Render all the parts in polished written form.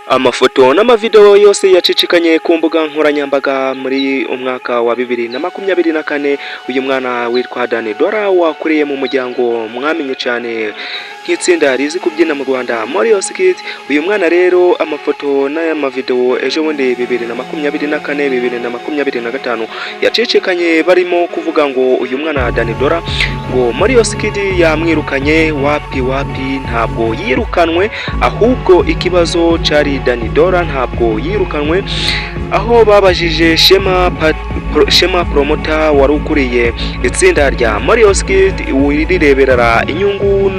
Amafoto n'amavideo yose yacicikanye ku mbuga nkoranyambaga muri umwaka wa 2024. Uyu mwana witwa Dani Dora wakuriye mu muryango mwamenye cyane nk'itsinda rizi kubyina mu Rwanda, Morios Kids. Uyu mwana rero, amafoto n'amavideo ejo bundi 2024, 2025 yacicikanye barimo kuvuga ngo uyu mwana Dani Dora ngo Morios Kids yamwirukanye. Wapi wapi, ntabwo yirukanwe, ahubwo ikibazo cyari Dani Dora ntabwo yirukanwe. Aho babajije Shema Promoter wari ukuriye itsinda rya Morios Kids, wirireberera inyungu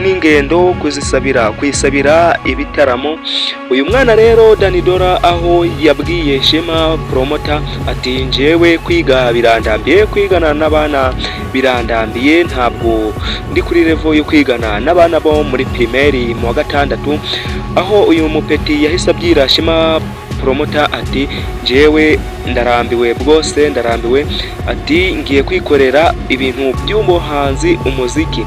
n'ingendo kuzisabira kwisabira ibitaramo. Uyu mwana rero Dani Dora, aho yabwiye Shema Promoter ati: "Njyewe kwiga birandambiye, kwigana n'abana birandambiye, ntabwo ndi kuri level yo kwigana n'abana bo muri primaire mu wa gatandatu." Aho uyu mupeti yahise abwira Shema Promoter ati: "Njyewe ndarambiwe bwose, ndarambiwe," ati: "Ngiye kwikorera ibintu by'umuhanzi, umuziki."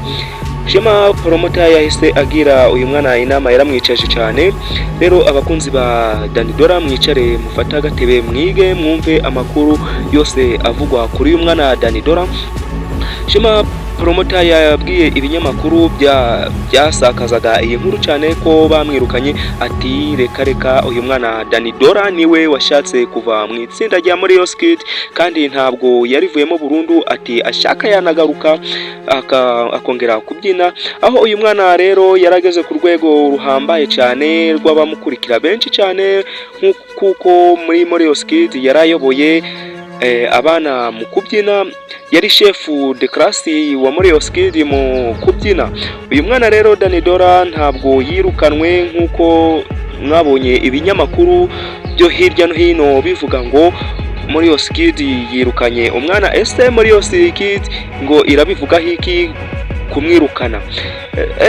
Shema Promoter yahise agira uyu mwana inama, yaramwicaje cyane. Rero abakunzi ba Dani Dora, mwicare mufate agatebe mwige mwumve amakuru yose avugwa kuri uyu mwana Dani Dora. Shema Promoter yabwiye ibinyamakuru byasakazaga iyi nkuru cyane ko bamwirukanye ati: "Reka reka, uyu mwana Dani Dora niwe washatse kuva mu itsinda rya Morios Kids kandi ntabwo yarivuyemo burundu," ati ashaka yanagaruka akongera kubyina. Aho uyu mwana rero yarageze ku rwego ruhambaye cyane rw'abamukurikira benshi cyane, kuko muri Morios Kids yarayoboye abana mu kubyina, yari chef de classe wa Morios Kids mu kubyina. Uyu mwana rero Dani Dora ntabwo yirukanwe nk'uko mwabonye ibinyamakuru byo hirya no hino bivuga ngo Morios Kids yirukanye umwana. Ese Morios Kids ngo irabivugaho iki kumwirukana?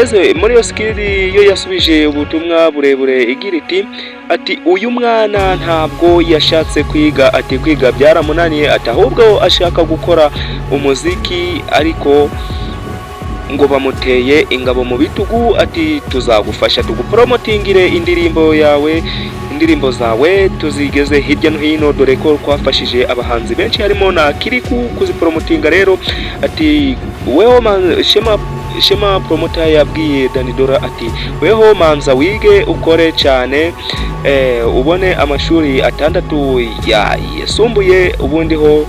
Ese Morios Kids yo yasubije ubutumwa burebure igira iti, ati: "Uyu mwana ntabwo yashatse kwiga," ati: "kwiga byaramunaniye," ati: "ahubwo ashaka gukora umuziki, ariko ngo bamuteye ingabo mu bitugu," ati: "tuzagufasha tugupromotingire indirimbo yawe, indirimbo zawe tuzigeze hirya no hino, dore ko twafashije abahanzi benshi harimo na Kiriku kuzipromotinga." Rero ati weho Shema Promoter yabwiye Dani Dora ati: "Weho manza wige ukore cyane, ubone amashuri 6 yisumbuye, ubundi ho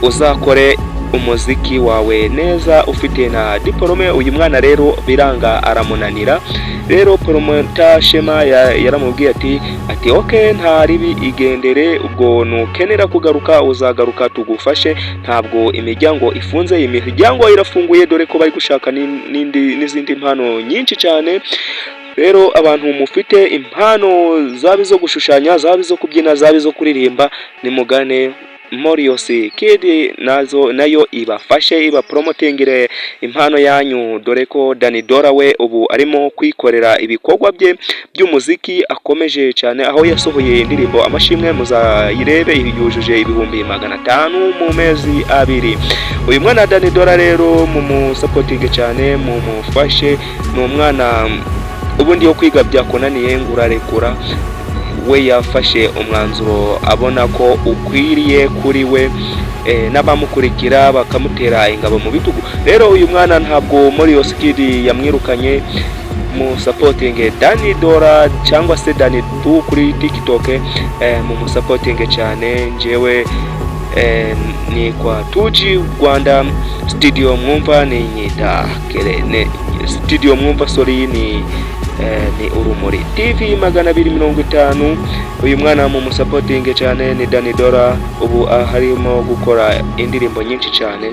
uzakore umuziki wawe neza ufite na diporome." Uyu mwana rero biranga aramunanira. Rero Promoter Shema yaramubwiye ati: "Okay, nta ribi, igendere, ubwo nukenera kugaruka uzagaruka tugufashe. Ntabwo imiryango ifunze, imiryango irafunguye, dore ko bari gushaka n'izindi mpano nyinshi cyane." Rero abantu mufite impano, zaba izo gushushanya, zaba izo kubyina, zaba izo kuririmba, nimugane Morios Kids nazo nayo ibafashe ibapromotingire impano yanyu, dore ko Dani Dora we ubu arimo kwikorera ibikorwa bye by'umuziki akomeje cyane, aho yasohoye indirimbo Amashimwe, muzayirebe, yujuje 500,000 mu mezi 2. Uyu mwana Dani Dora rero mumusapotinge cyane, mumufashe. Ni umwana ubundi yo kwiga byakunaniye ngo urarekura, we yafashe umwanzuro abona ko ukwiriye kuri we, n'abamukurikira bakamutera ingabo mu bitugu. Rero uyu mwana ntabwo Morios Kids yamwirukanye. Mu supporting Dani Dora cyangwa se Dani Tu kuri TikTok, mu musapotinge cyane. Njyewe ni kwa Tuji Rwanda Studio, mwumva ni Nyita Kerene Studio, mwumva, sorry, ni Urumuri TV 250. Uyu mwana mu musapotinge cyane, ni Dani Dora, ubu harimo gukora indirimbo nyinshi cyane.